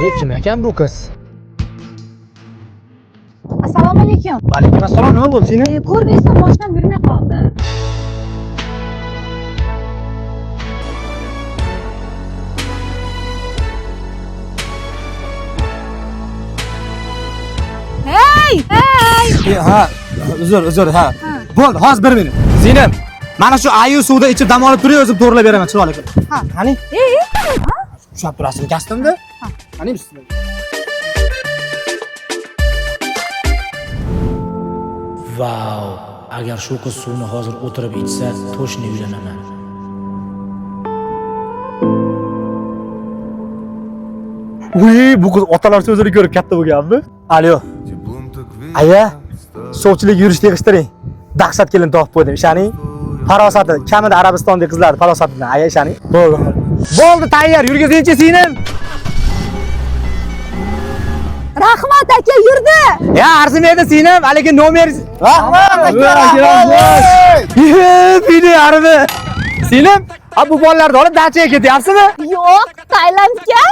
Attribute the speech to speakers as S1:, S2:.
S1: Kim ekan bu qiz?
S2: Assalomu alaykum.
S1: Alaykum assalom, nima bo'ldi seni?
S2: Ko'rmaysan, mashinam yurmay qoldi. Hey! Hey!
S1: Ha, uzr, ha. Bo'ldi, hozir 1 minut. Zeynep, mana shu ayu suvda ichib dam olib turing, o'zim to'g'rilab beraman, chiroyli qilib.
S2: Ha.
S1: Qani?
S2: E?
S1: Ushlab turasizmi kastimda? Qani bismillah.
S3: Vau, agar shu qiz suvni hozir o'tirib ichsa, to'shni uylanaman.
S1: Uy, bu qiz otalar so'zini ko'rib katta bo'lganmi? Alo. Aya, sovchilik yurishni yig'ishtiring. Dahshat kelin topib qo'ydim, ishoning. Farosati, kamida Arabistondagi qizlar farosatidan, aya ishoning. Bo'ldi. Bo'ldi, tayyor, yurgizingchi singlim.
S2: Rahmat aka, yurdi.
S1: Ya arzimaydi singlim, haligi nomer. Rahmat aka, rahmat. Bini arbi. Singlim, a bu bolalarni olib dachaga ketyapsizmi?
S2: Yo'q, Tailandga.